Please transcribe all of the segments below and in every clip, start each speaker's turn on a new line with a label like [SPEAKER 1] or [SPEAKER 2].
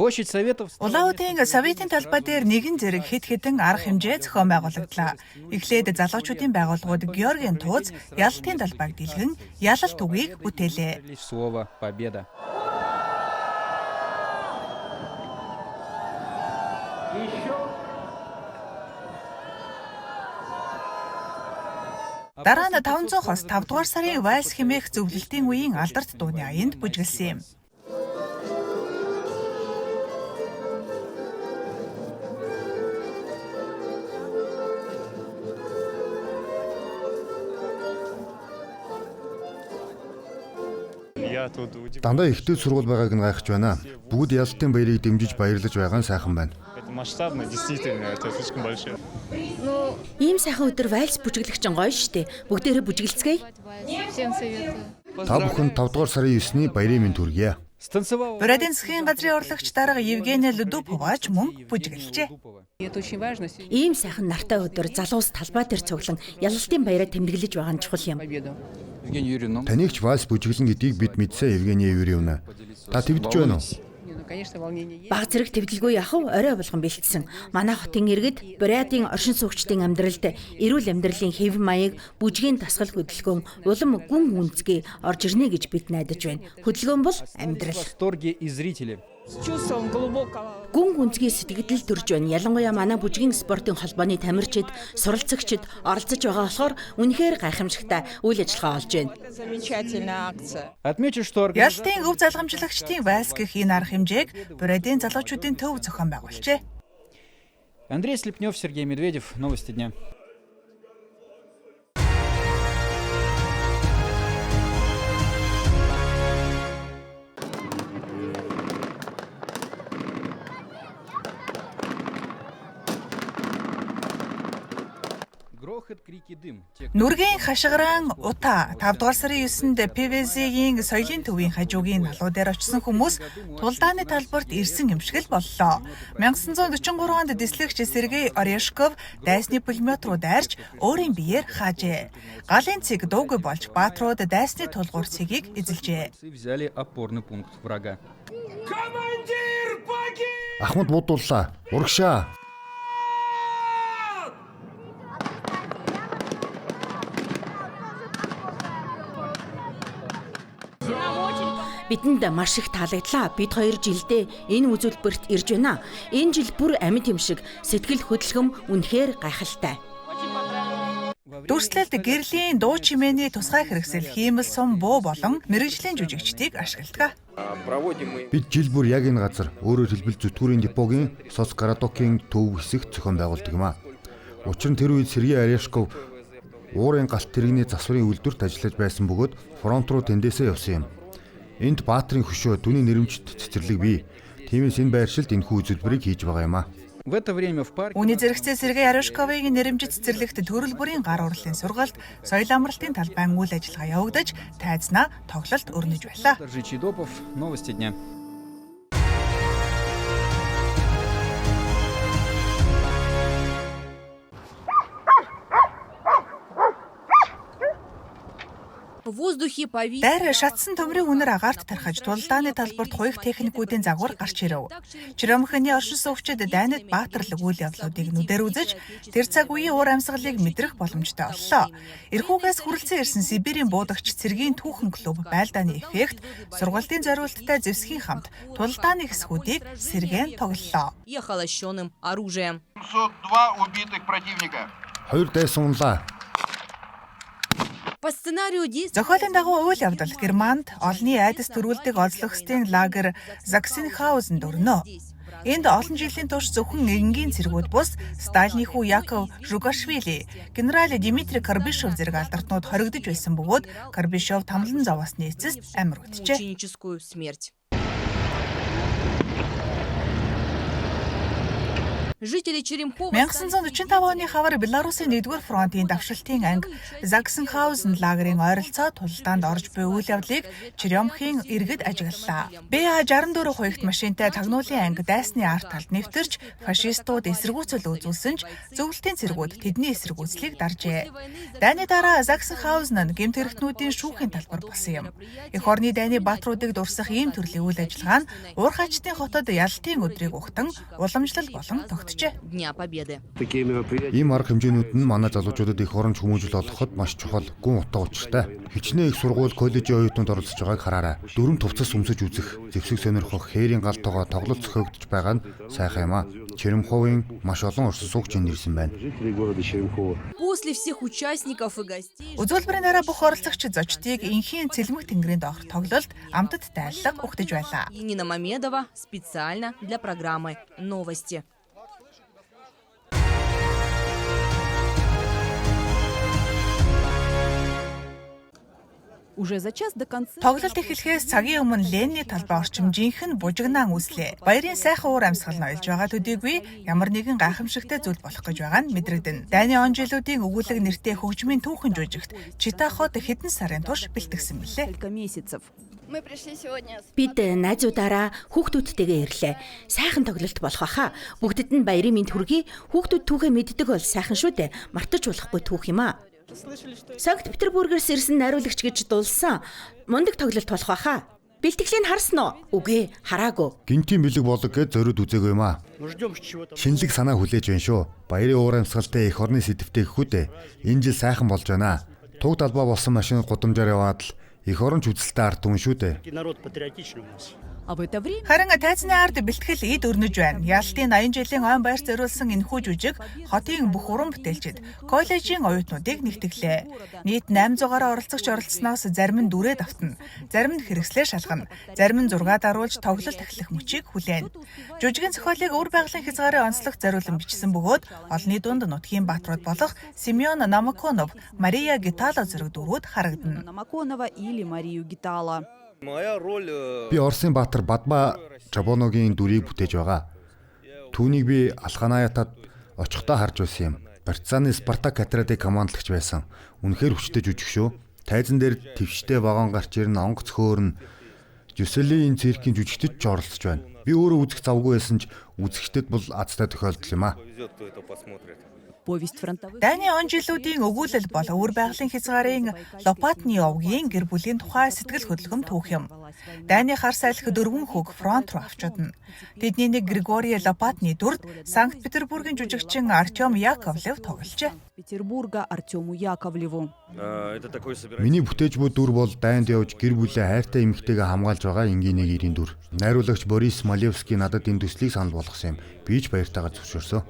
[SPEAKER 1] Площадь Советов
[SPEAKER 2] Улаан-Удэгийн Советын талбай дээр нэгэн зэрэг хэд хэдэн арга хэмжээ зохион байгуулагдлаа. Эхлээд залуучуудын байгууллагууд Георгийн тууз ялалтын талбайг дэлгэн ялалт үгийг бүтээлээ.
[SPEAKER 1] Слово «Победа».
[SPEAKER 2] Дараа нь 500 хос 5 дугаар сарын вальс хэмээх зөвлөлтийн үеийн алдарт дууны аянд бүжиглэсэн юм.
[SPEAKER 3] Я тут удивлен.
[SPEAKER 4] Дандаа ихтэй сургууль байгааг нь гайхаж байна. Бүгд ялалтын баярыг дэмжиж баярлаж байгаа нь сайхан байна.
[SPEAKER 3] Это масштабно, действительно, это слишком большое.
[SPEAKER 5] Ийм сайхан өдөр вальс бүжиглэх чинь гоё штэ. Бүгдээрээ бүжиглэцгээе.
[SPEAKER 6] Всем советую.
[SPEAKER 4] Та бүхэн 5 дугаар сарын 9-ний баярын мэнд хүргье.
[SPEAKER 1] Станцевала
[SPEAKER 2] Бурятын засгийн газрын урлагч дарга Евгений Лудуповач мөн бүжиглэжээ.
[SPEAKER 7] Это очень важно.
[SPEAKER 5] Ийм сайхан нартай өдөр залуус талбай дээр цуглан ялалтын баяраа тэмдэглэж байгаа нь чухал юм.
[SPEAKER 7] Победу.
[SPEAKER 1] Евгения Юрьевна.
[SPEAKER 4] Таныг ч вальс бүжиглэн гэдгийг бид мэдсэн, Евгения Юрьевна. Та твдэж байна уу?
[SPEAKER 7] Не, ну, конечно, волнение есть.
[SPEAKER 5] Баг зэрэг твдэлгүй яхав орой болгон бэлтсэн. Манай хотын иргэд Бурятын оршин суугчдын амьдралд эрүүл амьдралын хэв маяг, бүжгийн дасгал хөдөлгөөн улам гүн гүнзгий орж ирнэ гэж бид найдаж байна. Хөдөлгөөн бол амьдрал.
[SPEAKER 1] В восторге и зрители.
[SPEAKER 7] С чувством глубокого
[SPEAKER 5] Гүн гүнзгий сэтгэгдэл төрж байна. Ялангуяа манай бүжгийн спортын холбооны тамирчид, суралцагчид оролцож байгаа болохоор үнэхээр гайхамшигтай үйл ажиллагаа олж байна.
[SPEAKER 7] Это замечательная акция.
[SPEAKER 1] Отмечу, что
[SPEAKER 2] Ялалтын өв залгамжлагчдын вальс гэх энэ арга хэмжээг Бурятын залуучуудын төв зохион байгуулжээ.
[SPEAKER 1] Андрей Слепнев, Сергей Медведев. Новости дня. Грохот, крики, дым. Те, кто-
[SPEAKER 2] Нүргийн хашгираан утаа 5 дугаар сарын 9-нд ПВЗ-ийн соёлын төвийн хажуугийн налуу дээр очсон хүмүүс тулдааны талбарт ирсэн юм шиг л боллоо. 1943 онд дислэгч Сергей Орешков дайсны пулемет руу дайрч өөрийн биеэр хаажээ. Галын цэг дуугүй болж баатрууд дайсны тулгуур цэгийг эзэлжээ.
[SPEAKER 1] Взяли опорный пункт врага.
[SPEAKER 4] Ахмад буудууллаа. Урагшаа.
[SPEAKER 5] Бидэнд маш их таалагдлаа. Бид хоёр жилдээ энэ үзүүлбэрт ирж байна. Энэ жил бүр амьд юм шиг сэтгэл хөдлөм үнэхээр гайхалтай.
[SPEAKER 2] Дүрслэлд гэрлийн дуу чимээний тусгай хэрэгсэл, хиймэл сум, буу болон мэргэжлийн жүжигчдийг ашигладаг.
[SPEAKER 4] Бид жил бүр яг энэ газар, өөрөөр хэлбэл зүтгүүрийн депогийн Соцгородокийн төв хэсэгт зохион байгуулдаг юм а. Учир нь тэр үед Сергей Орешков уурын галт тэрэгний засварын үйлдвэрт ажиллаж байсан бөгөөд фронт руу тэндээсээ явсан юм. Энд Баатрын хөшөө түүний нэрэмжит цэцэрлэг бий. Тиймээс энэ байршилд энэхүү үзүүлбэрийг хийж байгаа юм а.
[SPEAKER 1] В это время в парке
[SPEAKER 2] Үүний зэрэгцээ Сергей Орешковыг нэрэмжит цэцэрлэгт төрөл бүрийн гар урлалын сургалт, соёл амралтын талбайн үйл ажиллагаа явагдаж, тайзнаа тоглолт өрнөж байлаа.
[SPEAKER 1] Жичидопов. Новости дня.
[SPEAKER 6] В воздухе повис...
[SPEAKER 2] Дайр шатсан төмрийн үнэр агаарт тархаж тулдааны талбарт хуйх техникүүдийн загвар гарч ирэв. Черемхиний оршин суугчид дайнад баатарлаг үйл явдлуудыг нүдээр үзэж тэр цаг үеийн уур амьсгалыг мэдрэх боломжтой боллоо. Эрхүүгээс хүрэлцэн ирсэн Сибирийн буудагч цэргийн түүхэн клуб байлдааны эффект сургалтын зориулттай зэвсгийн хамт тулдааны хэсгүүдийг сэргээн тоглолоо.
[SPEAKER 6] И охолощенным оружием.
[SPEAKER 8] 702 убитых противника.
[SPEAKER 4] Хоёр дайсан унлаа.
[SPEAKER 6] По сценарию действий...
[SPEAKER 2] Зохиолын дагуу үйл явдал Германд олонний айдас төрүүлдэг олзлогчдын лагер Заксенхаузенд өрнө. Энд олон жилийн турш зөвхөн энгийн цэргүүд бус Сталины хүү Яков Жугашвили, генерал Дмитрий Карбишев зэрэг алдартнууд хоригдож байсан бөгөөд Карбишев тамлан зовоосны эцэст амир үджээ.
[SPEAKER 6] Мученическую смерть. Жители Черемхова
[SPEAKER 2] 1945 оны хавар Беларусын 1-р фронтын давшилтын анги Заксенхаузен лагерын ойролцоо тулдаанд орж буй үйл явдлыг Черемхын иргэд ажиглалаа. БА-64 хуягт машинтай тагнуулын анги дайсны ард талд нэвтэрч фашистууд эсэргүүцэл үзүүлсэн ч зөвлөлтийн цэргүүд тэдний эсэргүүцлийг даржээ. Дайны дараа Заксенхаузен нь гэмт хэрэгтнүүдийн шүүхийн талбар болсон юм. Эх орны дайны баатруудыг дурсах ийм төрлийн үйл ажиллагаа нь Уурхайчдын хотод ялалтын өдрийг ухтан уламжлал болон тогтжээ.
[SPEAKER 6] Дня Победы.
[SPEAKER 4] Ийм арга хэмжээнүүд нь манай залуучуудад эх оронч хүмүүжил олгоход маш чухал, гүн утга учиртай. Хичнээн их сургууль, коллежийн оюутнууд оролцож байгааг хараарай. Дүрэм хувцас өмсөж үзэх, зэвсэг сонирхох, хээрийн гал тогоо тоглолт зохиогдож байгаа нь сайхан юм аа. Черемховын маш олон оршин суугч энд ирсэн байна.
[SPEAKER 6] После всех участников и гостей
[SPEAKER 2] Үзүүлбэрийн дараа бүх оролцогч зочдыг энхийн цэлмэг тэнгэрийн доогор тоглолт амтад тайллага өгдөж байлаа.
[SPEAKER 6] И Нина Мамедова специально для программы «Новости».
[SPEAKER 9] Уже за час до конца
[SPEAKER 2] Тоглолт эхлэхээс цагийн өмнө Ленний талбай орчим жинхэнэ бужигнаан үүслээ. Баярын сайхан уур амьсгал нь ойлж байгаа төдийгүй ямар нэгэн гайхамшигтай зүйл болох гэж байгаа нь мэдрэгдэнэ. Дайны он жилүүдийн өгүүлэг нэртэй хөгжмийн түүхэн жүжигт Чита хот хэдэн сарын турш бэлтгэсэн мөлий.
[SPEAKER 9] несколько месяцев.
[SPEAKER 10] Мы пришли сегодня с
[SPEAKER 5] Бид найзуудаараа хүүхдүүдтэйгээ ирлээ. Сайхан тоглолт болох баха. Бүгдэд нь баярын мэнд хүргэе. Хүүхдүүд түүхээ мэддэг бол сайхан шүү дээ. Мартаж болохгүй түүх юм аа. Санкт Петербургээс ирсэн найруулагч гэж дулсан. Мундаг тоглолт болох баха. Бэлтгэлийг харсан уу? Үгүй, хараагүй.
[SPEAKER 4] Гинтийн бэлэг болог гэж зориуд үзээгүй юм аа. Шинэлэг санаа хүлээж байна шүү. Баярын уур амьсгалтай эх орны сэдэвтэй гэхүү дээ. Энэ жил сайхан болж байна. Туг далбаа болсон машин гудамжаар яваад л эх оронч үзэлтэй ард түмэн шүү дээ.
[SPEAKER 11] Народ патриотичный у нас.
[SPEAKER 9] А в это время
[SPEAKER 2] Харин тайзны ард бэлтгэл эд өрнөж байна. Ялалтын 80 жилийн ойн баяр зориулсан энэхүү жүжиг хотын бүх уран бүтээлчид, коллежийн оюутнуудыг нэгтгэлээ. Нийт 800 гаруй оролцогч оролцсноос зарим нь дүрээ давтна, зарим нь хэрэгслээ шалгана, зарим нь зургаа даруулж тоглолт эхлэх мөчийг хүлээнэ. Жүжигийн зохиолыг өвөр байгалийн хязгаарын онцлогт зориулан бичсэн бөгөөд олонний дунд нутгийн баатрууд болох Семен Намаконов, Мария Гитало зэрэг дүрүүд харагдана.
[SPEAKER 9] Намаконова или Марию Гитала.
[SPEAKER 12] Моя роль
[SPEAKER 4] Би Оросын баатар Бадма Жабоногийн дүрийг бүтээж байгаа. Түүнийг би Алханаятад очихдоо харж байсан юм. Партизаны Спартак отрядыг командлагч байсан. Үнэхээр хүчтэй жүжиг шүү. Тайзан дээр твштэй вагон гарч ирнэ, онгоц хөөрнө. Жюселийн циркийн жүжигчдэд ч оролцож байна. Би өөрөө үзэх завгүй байсан ч үзэгчдэд бол азтай тохиолдол юм аа.
[SPEAKER 12] повезет, кто это посмотрит.
[SPEAKER 9] Повесть фронтовых
[SPEAKER 2] Дайны он жилүүдийн өгүүлэл бол өвөр байгалийн хязгаарын Лопатны овгийн гэр бүлийн тухай сэтгэл хөдлөм түүх юм. Дайны хар салхи дөрвөн хүүг фронт руу авчудна. Тэдний нэг Григорий Лопатны дүрд Санкт Петербургийн жүжигчин Артем Яковлев тогложээ.
[SPEAKER 9] Петербурга Артему Яковлеву.
[SPEAKER 12] Это такой собирательный.
[SPEAKER 4] Миний бүтээж буй дүр бол дайнд явж гэр бүлээ хайртай эмэгтэйгээ хамгаалж байгаа энгийн нэг ирийн дүр. Найруулагч Борис Малевский надад энэ төслийг санал болгосон юм. Би ч баяртайгаар зөвшөөрсөн.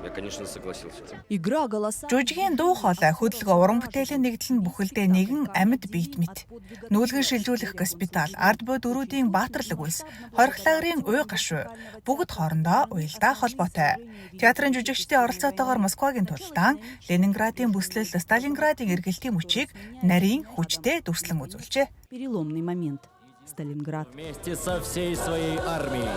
[SPEAKER 12] Я, конечно, согласился.
[SPEAKER 9] Игра голоса.
[SPEAKER 2] Жүжигийн дуу хоолой хөдөлгөө уран бүтээлийн нэгдэл нь бүхэлдээ нэгэн амьд биет мэт. Нүүлгэн шилжүүлэх госпитал, ард буй дөрүүдийн баатарлаг үлс, хорих лагерын уй гашуу бүгд хоорондоо уялдаа холбоотой. Театрын жүжигчдийн оролцоотойгоор Москвагийн тулдаан, Ленинградын бүслэл, Сталинградын эргэлтийн мөчийг нарийн хүчтэй дүрслэн үзүүлжээ.
[SPEAKER 9] Переломный момент. Сталинград.
[SPEAKER 13] Вместе со всей своей армией.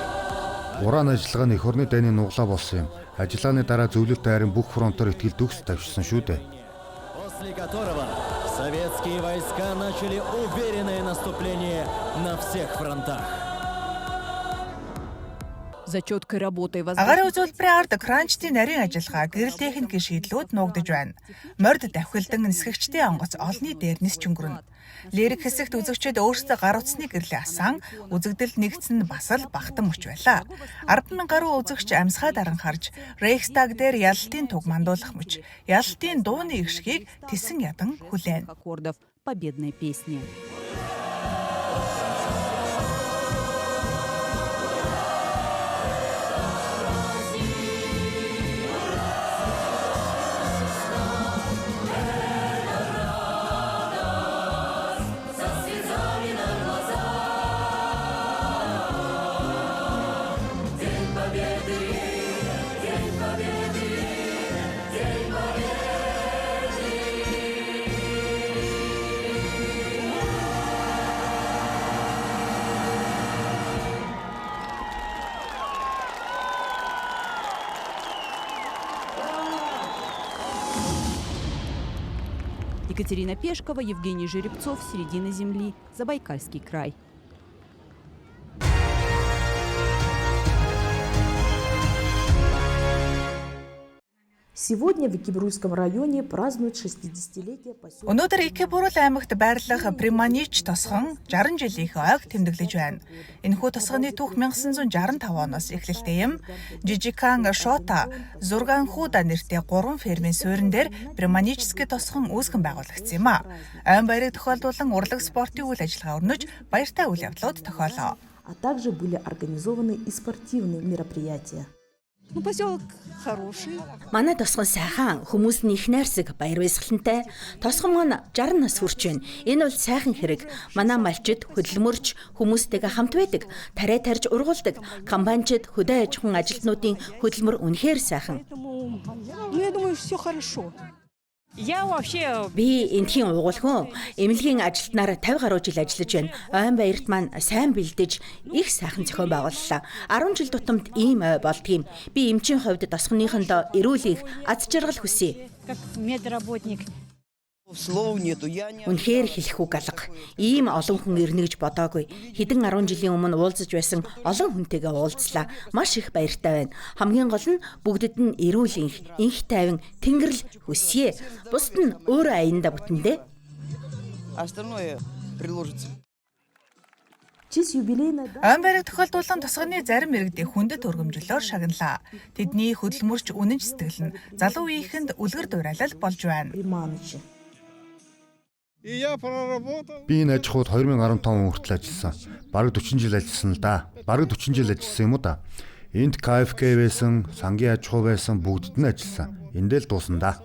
[SPEAKER 4] Уран ажиллагаа нь эх орны дайны нуглаа болсон юм. Ажиллагааны дараа зөвлөлт дайран бүх фронтоор итгэл төгс тавьчихсан шүү дээ.
[SPEAKER 13] После которого советские войска начали уверенное наступление на всех фронтах.
[SPEAKER 9] За четкой работой
[SPEAKER 2] Агарын үзүүлбэрийн ард кранчтын нарийн ажиллагаа, гэрэл техникийн шийдлүүд нуугдаж байна. Морд давхилдан нисгэгчдийн онгоц олонний дээр нисч өнгөрнө. Лирик хэсэгт үзэгчид өөрсдөө гар утасны гэрлээ асан, үзэгдэл нэгдсэн нь бас л багтан мөч байлаа. 10,000 гаруй үзэгч амьсгаа даран харж, Рейхстаг дээр ялалтын туг мандуулах мөч, ялалтын дууны эгшгийг тэсэн ядан хүлээнэ.
[SPEAKER 9] Аккордов победной песни. Екатерина Пешкова, Евгений Жеребцов, «Середина земли», Забайкальский край.
[SPEAKER 11] Сегодня в Икебрульском районе празднуют 60-летие поселка.
[SPEAKER 2] Өнөөдөр Икебурул аймагт байрлах Приманич тосгон 60 жилийнхээ ойг тэмдэглэж байна. Энэхүү тосгоны түүх 1965 оноос эхлэлтэй юм. Жижигхан Шота, Зурганхуда нэртэй 3 фермийн суурин дээр Приманический тосгон үүсгэн байгуулагдсан юм а. Ойн баярыг тохиолдуулан урлаг спортын үйл ажиллагаа өрнөж баяртай үйл явдлууд тохиолоо.
[SPEAKER 11] А также были организованы и спортивные мероприятия.
[SPEAKER 7] Ну, поселок хороший.
[SPEAKER 5] Манай тосгон сайхан, хүмүүс нь их найрсаг, баяр баясгалантай. Тосгон маань 60 нас хүрч байна. Энэ бол сайхан хэрэг. Манай малчид хөдөлмөрч хүмүүстэйгээ хамт байдаг. Тариа тарьж ургуулдаг. Комбайнчид хөдөө аж ахуйн ажилтнуудын хөдөлмөр үнэхээр сайхан.
[SPEAKER 7] Ну, я думаю, все хорошо. Я вообще
[SPEAKER 5] Би эндхийн угуулхан эмнэлгийн ажилтнаар 50 гаруй жил ажиллаж байна. Ойн баярт маань сайн бэлдэж их сайхан зохион байгууллаа. 10 жил тутамд ийм ой болдгийм. Би эмчийн хувьд тосгоныхондоо эрүүл их аз жаргал хүсье.
[SPEAKER 7] Как медработник.
[SPEAKER 14] Слов нету. Я не
[SPEAKER 5] Үнэхээр хэлэх үг алга. Ийм олон хүн ирнэ гэж бодоогүй. Хэдэн 10 жилийн өмнө уулзаж байсан олон хүнтэйгээ уулзлаа. Маш их баяртай байна. Хамгийн гол нь бүгдэд нь эрүүл энх, энх тайван, тэнгэрл хүсье. Бусд нь өөрөө аяндаа бүтэндээ.
[SPEAKER 14] Остальное приложится.
[SPEAKER 11] В честь юбилейной даты
[SPEAKER 2] Ойн байрыг тохиолдуулан тосгоны зарим иргэдийг хүндэт өргөмжлөөр шагналаа. Тэдний хөдөлмөрч үнэнч сэтгэл нь залуу үеийнхэнд үлгэр дуурайлал болж байна.
[SPEAKER 11] Приманыча.
[SPEAKER 4] Би энэ аж ахуйд 2015 он хүртэл ажилласан. Бараг 40 жил ажилласан л да. Бараг 40 жил ажилласан юм уу да. Энд КФК байсан, сангийн аж ахуй байсан, бүгдэд нь ажилласан. Эндээ л дуусан да.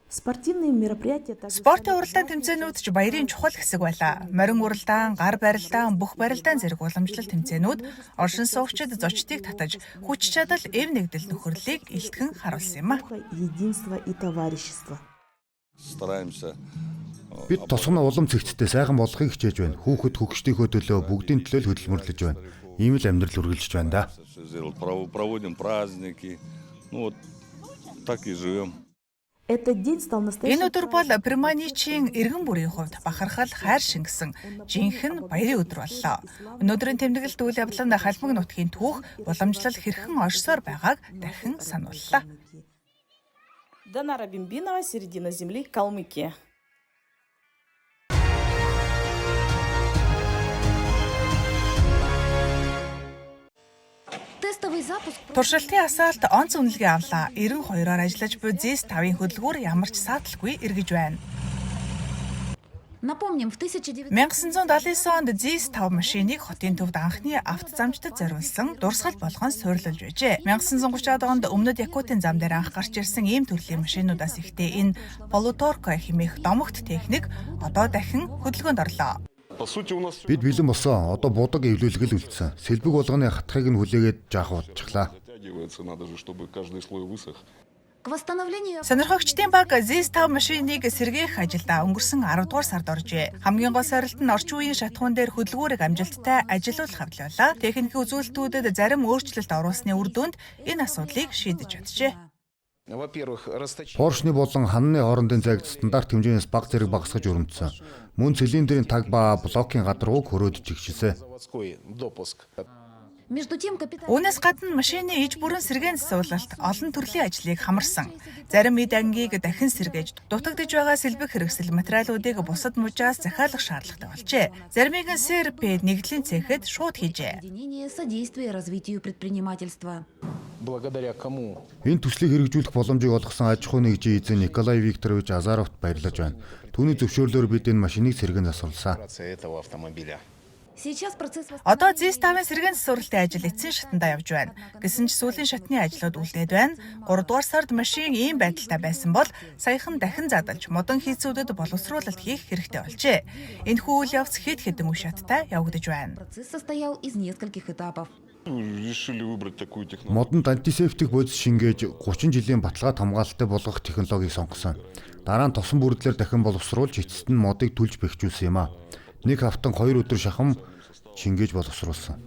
[SPEAKER 11] Спортивные мероприятия также
[SPEAKER 2] Спортын уралдаан тэмцээнүүд ч баярын чухал хэсэг байлаа. Морин уралдаан, гар барилдаан, бүх барилдаан зэрэг уламжлал тэмцээнүүд оршин суугчид зочдыг татаж, хүч чадал, эв нэгдэл нөхөрлийг илтгэн харуулсан юм а.
[SPEAKER 11] единство и товарищество.
[SPEAKER 12] Стараемся.
[SPEAKER 4] Бид тосгоно улам цэгцтэй сайхан болгохыг хичээж байна. Хүүхэд хөгждийнхөө төлөө бүгдийн төлөө л хөдөлмөрлөж байна. Ийм л амьдрал үргэлжлэж байна да.
[SPEAKER 12] Всё сделать. Проводим праздники. Ну вот так и живем.
[SPEAKER 11] Этот день стал настоящим
[SPEAKER 2] Энэ өдөр бол Приманичийн иргэн бүрийн хувьд бахархал, хайр шингэсэн жинхэнэ баярын өдөр боллоо. Өнөөдрийн тэмдэглэлт үйл явдал нь Халмаг нутгийн түүх уламжлал хэрхэн оршсоор байгааг дахин санууллаа.
[SPEAKER 11] Данара Бимбинова, «Середина земли», Калмыкия.
[SPEAKER 6] Тестовый запуск
[SPEAKER 2] Туршилтын асаалт онц үнэлгээ авлаа. 92-оор ажиллаж буй ЗИС-5-ын хөдөлгүүр ямар ч сааталгүй эргэж байна.
[SPEAKER 6] Напомним, в 1900
[SPEAKER 2] 1979 онд ЗИС-5 машиныг хотын төвд анхны автозамчдад зориулсан дурсгал болгон суйрлуулж байжээ. 1930-ад онд өмнөд Якутын зам дээр анх гарч ирсэн ийм төрлийн машинуудаас ихтэй энэ Полуторка хэмээх домогт техник одоо дахин хөдөлгөөнд орлоо.
[SPEAKER 3] По сути, у нас
[SPEAKER 4] Бид бэлэн болсон. Одоо будаг эвлүүлэг л үлдсэн. Сэлбэг болгоны хатхыг нь хүлээгээд жаах удчихлаа.
[SPEAKER 3] затягивается, надо же, чтобы каждый слой высох.
[SPEAKER 6] К восстановлению
[SPEAKER 2] Сонирхогчдын баг ЗИС-5 машиныг сэргээх ажилдаа өнгөрсөн 10 дугаар сард оржээ. Хамгийн гол сорилт нь орчин үеийн шатахуун дээр хөдөлгүүрийг амжилттай ажилуулах авдлаа. Техникийн үзүүлэлтүүдэд зарим өөрчлөлт оруулсны үр дүнд энэ асуудлыг шийдэж чаджээ.
[SPEAKER 8] Во-первых, расточение.
[SPEAKER 4] Поршны болон ханны хоорондын зайг стандарт хэмжээнээс бага зэрэг багасгаж өрөмдсөн. Мөн цилиндрийн таг ба блокийн гадаргууг хөрөөдөж жигшилсэн.
[SPEAKER 8] Заводской допуск.
[SPEAKER 6] Между тем, капитан
[SPEAKER 2] Үүнээс гадна машины иж бүрэн сэргээн засварлалт олон төрлийн ажлыг хамарсан. Зарим эд ангийг дахин сэргээж, дутагдж байгаа сэлбэг хэрэгсэл материалуудыг бусад мужаас захиалах шаардлагатай болжээ. Заримыг нь СРП нэгдлийн цехэд шууд хийжээ.
[SPEAKER 6] объединение содействие развитию предпринимательства.
[SPEAKER 8] Благодаря кому
[SPEAKER 4] Энэ төслийг хэрэгжүүлэх боломжийг олгосон аж ахуйн нэгжийн эзэн Николай Викторович Азаровт баярлаж байна. Түүний зөвшөөрлөөр бид энэ машиныг сэргээн засварласан.
[SPEAKER 8] этого автомобиля.
[SPEAKER 6] Сейчас процесс
[SPEAKER 2] Одоо ЗИС-5-ын сэргээн засварлалтын ажил эцсийн шатандаа явж байна. Гэсэн ч сүүлийн шатны ажлууд үлдээд байна. 3 дугаар сард машин ийм байдалтай байсан бол саяхан дахин задалж модон хийцүүдэд боловсруулалт хийх хэрэгтэй болжээ. Энэхүү үйл явц хэд хэдэн үе шаттай явагдаж байна.
[SPEAKER 6] Процесс состоял из нескольких этапов.
[SPEAKER 3] Решили выбрать такую технологию.
[SPEAKER 4] Модонд антисептик бодис шингээж 30 жилийн баталгаат хамгаалалттай болгох технологийг сонгосон. Дараа нь тосон бүрдлээр дахин боловсруулж эцэст нь модыг түлж бэхжүүлсэн юм а. Нэг хавтан 2 өдөр шахам шингээж боловсруулсан.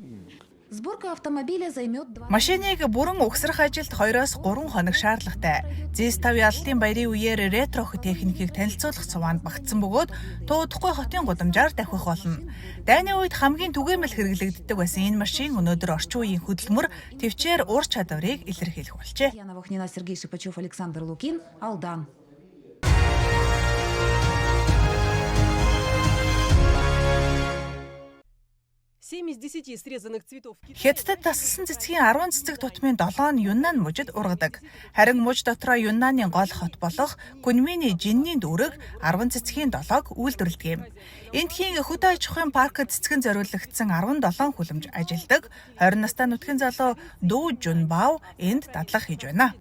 [SPEAKER 15] Сборка автомобиля займет 2
[SPEAKER 2] Машиныг бүрэн угсрах ажилд 2-3 хоног шаардлагатай. ЗИС-5 ялалтын баярын үеэр ретро техникийг танилцуулах суваанд багтсан бөгөөд туудахгүй хотын гудамжаар давхих болно. Дайны үед хамгийн түгээмэл хэрэглэгддэг байсан энэ машин өнөөдөр орчин үеийн хөдөлмөр, төвчээр ур чадварыг илэрхийлэх болжээ.
[SPEAKER 15] Яна Вахнина, Сергей Шипачев, Александр Лукин, Алдан.
[SPEAKER 2] Хятадд тасалсан цэцгийн 10 цэцэг тутмын 7 нь Юннан мужид ургадаг. Харин муж дотроо Юннаны гол хот болох Куньмины Жинний дүүрэг 10 цэцгийн 7-г үйлдвэрлэдэг юм. Эндхийн хөдөө аж ахуйн паркд цэцгэн зориулагдсан 17 хүлэмж ажилладаг. 20 настай нутгийн залуу Ду Жунбао энд дадлага хийж байна.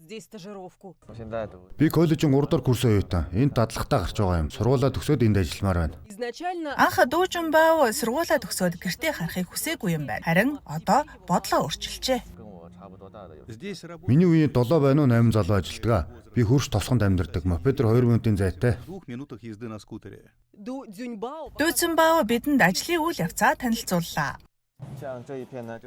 [SPEAKER 4] Би коллежийн 3 дахь курсын оюутан. Энд дадлагтаа гарч байгаа юм. Сургуулаа төгсөөд энд ажилламаар байна.
[SPEAKER 2] Анх Ду Жунбао сургуулаа төгсөөд гэртээ харахыг хүсээгүй юм байна. Харин одоо бодлоо өөрчилжээ.
[SPEAKER 4] Миний үеийн 7 байна уу 8 залуу ажилладаг. Би хөрш тосгонд амьдардаг. Мопедэр 2 минутын зайтай.
[SPEAKER 2] Ду Жунбао бидэнд ажлын үйл явцаа танилцууллаа.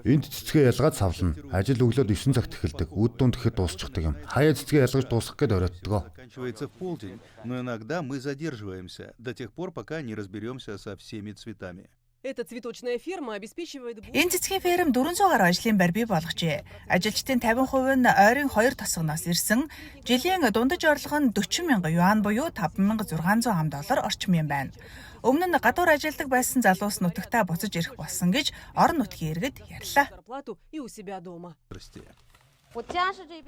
[SPEAKER 4] Энд цэцгээ ялгаад савлана. Ажил өглөөд 9 цагт эхэлдэг. Үд дунд гэхэд дуусчихдаг юм. Хаяа цэцгээ ялгаж дуусгах гээд оройтдгоо.
[SPEAKER 16] Заканчивается в полдень, но иногда мы задерживаемся до тех пор, пока не разберемся со всеми цветами.
[SPEAKER 7] Эта цветочная ферма обеспечивает
[SPEAKER 2] Энэ цэцгийн ферм 400 гаруй ажлын байр бий болгожээ. Ажилчдын 50% нь ойрын 2 тосгоноос ирсэн. Жилийн дундаж орлого нь 40 мянга юан буюу 5600 ам доллар орчим юм байна. Өмнө нь гадуур ажилладаг байсан залуус нутагтаа буцаж ирэх болсон гэж орон нутгийн иргэд ярьлаа.
[SPEAKER 7] зарплату и у себя дома.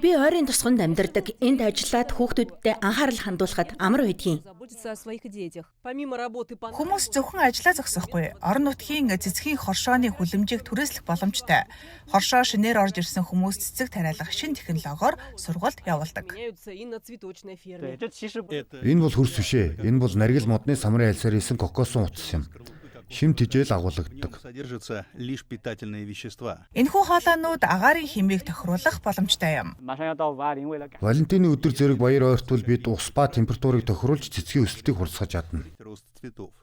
[SPEAKER 5] Би ойрын тосгонд амьдардаг. Энд ажиллаад хүүхдүүдтэй анхаарал хандуулахад амар байдгийн.
[SPEAKER 7] Заботиться о своих детях. Помимо работы по
[SPEAKER 2] Хүмүүс зөвхөн ажлаа зогсохгүй. Орон нутгийн цэцгийн хоршооны хүлэмжийг түрээслэх боломжтой. Хоршоо шинээр орж ирсэн хүмүүс цэцэг тариалах шинэ технологиор сургалт явуулдаг.
[SPEAKER 7] меняются и на цветочной ферме.
[SPEAKER 4] Энэ бол хөрс биш ээ. Энэ бол наргил модны самрын альсаар исэн кокосын утас юм. Шим тижэл агуулгадаг.
[SPEAKER 16] Содержатся лишь питательные вещества.
[SPEAKER 2] Энэхүү хоолойнууд агаарын химийг тохируулах боломжтой юм.
[SPEAKER 4] Валентины өдөр зэрэг баяр ойртвол бид ус ба температурыг тохируулж цэцгийн өсөлтийг хурдсгаж чадна.
[SPEAKER 16] Рост цветов.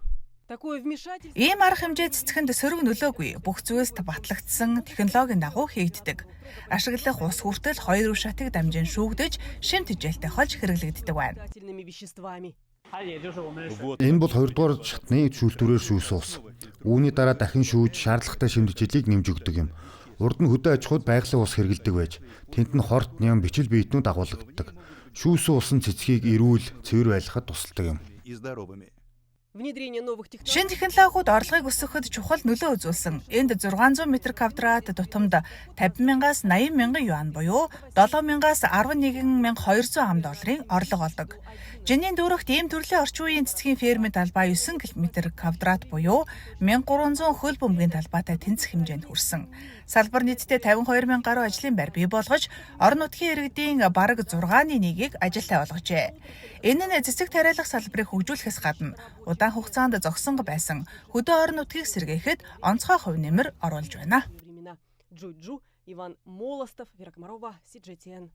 [SPEAKER 7] Такое вмешательство
[SPEAKER 2] Ийм арга хэмжээ цэцгэнд сөрөг нөлөөгүй бүх зүйлс батлагдсан технологийн дагуу хийгддэг. Ашиглах ус хүртэл 2 шатыг дамжин шүүгдэж шим тижээлтэй холж хэрэглэгддэг байна.
[SPEAKER 7] питательными веществами.
[SPEAKER 4] Энэ бол 2 дугаар шатны шүүлтүүрээр шүүсэн ус. Үүний дараа дахин шүүж шаардлагатай шим тижээлийг нэмж өгдөг юм. Урд нь хөдөө аж ахуйд байгалийн ус хэрэглэдэг байж, тэнд нь хорт, ням, бичил биетнүүд агуулгадаг. Шүүсэн ус нь цэцгийг эрүүл, цэвэр байлгахад тусалдаг юм.
[SPEAKER 16] И здоровыми.
[SPEAKER 7] Внедрение новых технологий
[SPEAKER 2] Шинэ технологиуд орлогыг өсгөхөд чухал нөлөө үзүүлсэн. Энд 600 м квадрат тутамд 50 мянгаас 80 мянган юан буюу 7 мянгаас 11 200 ам долларын орлого олдог. Жинийн дүүрэгт ийм төрлийн орчин үеийн цэцгийн фермийн талбай 9 км квадрат буюу 1300 хөл бөмбөгийн талбайтай тэнцэх хэмжээнд хүрсэн. Салбар нийтдээ 52 мянган гаруй ажлын байр бий болгож, орон нутгийн иргэдийн бараг 6-ны 1-ийг ажилтай болгожээ. Энэ нь цэцэг тариалах салбарыг хөгжүүлэхээс гадна удаан хугацаанд зогсонго байсан хөдөө орон нутгийг сэргээхэд онцгой хувь нэмэр оруулж байна.
[SPEAKER 7] времена. Джу-Джу, Иван Молостов, Вера Комарова, CGTN.